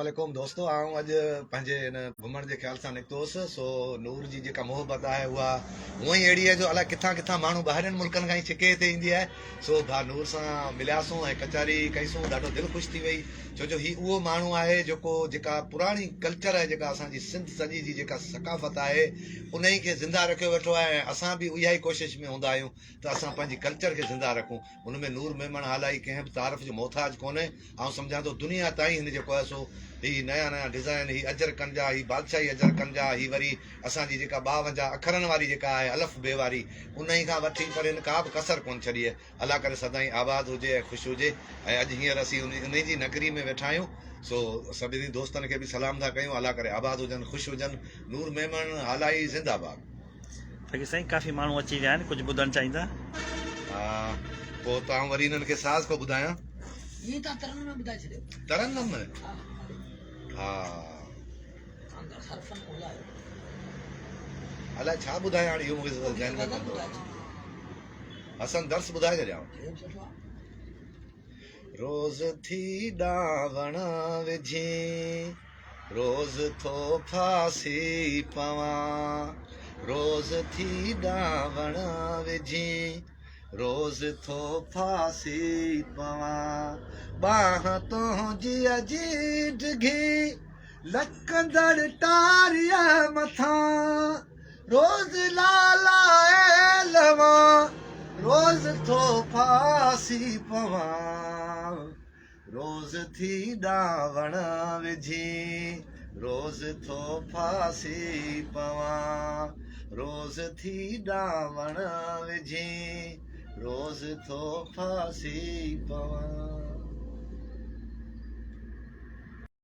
عليڪم دوستو آئون اڄ پنهنجي ان گهمڻ جي خيال سان نڪتو هوس سو نور جي جيڪا محبت آهي اها هونئن ئي اهڙي آهي جو الائي ڪٿان ڪٿان ماڻهو ٻاهرين ملڪن کان ئي ڇڪي هتي ايندي آهي سو ڀا نور سان ملياسون ۽ ڪچهري ڪئيسون ڏاڍو دل خوش ٿي وئي ڇو جو هي اهو ماڻهو آهي جيڪو جيڪا پراڻي ڪلچر آهي جيڪا اسان جي سنڌ سڄي جي جيڪا ثقافت آهي انهي کي زنده رکيو ويٺو آهي ۽ اسان به اها ئي ڪوشش ۾ هوندا آهيون ته اسان پنهنجي ڪلچر کي زنده رکون ان ۾ نور ميمڻ هالائي ڪنهن به تعارف جو محتاج ڪونهي. آئون سمجهان ٿو دنيا تائين هن جيڪو آهي سو هي نيا نيا ڊزائن، هي اجرڪن جا، هي بادشاهي اجرڪن جا، هي وري اسان جي جيڪا 52 اکرن واري جيڪا آهي الف بي واري، انهي کان وٺي پر هن ڪا به ڪسر ڪونه ڇڏي آهي. الله ڪري سدائين آباد هجي ۽ خوش هجي ۽ اڄ هينئر اسين انهي جي نگري ۾ ويٺا آهيون سو سڀني دوستن کي به سلام ٿا ڪيون الله ڪري آباد هجن خوش هجن. نور ميمڻ هالائي زنده باد. فقير سائين ڪافي ماڻهو اچي ويا آهن ڪجهه ٻڌڻ چاهيندا. ها پوء ته آئون وري هنن کي ساز ڪو ٻڌايان. ائين تان ترنم ۾ ٻڌائي ڇڏيو. ترنم ۾ ها. حرفن اولايو. الائي ڇا ٻڌايان هاڻي اهو مون کي ذهن ۾ ڪونه ٿو اچي. حسن درس ٻڌائي ڇڏيان. روز ٿي ڏانوڻ وجهين. روز ٿو ڦاسي پوان، روز ٿي ڏانوڻ وجهين، روز ٿو ڦاسي پوان، ٻانهن تنهنجي جي ڊگهي، لڪندڙ ٽاريء مٿان، روز لالائي لوان، روز ٿو ڦاسي پوان. روز ٿي ڏانوڻ وجهين، روز ٿو ڦاسي پوان، روز ٿي ڏانوڻ وجهين، روز ٿو ڦاسي پوان.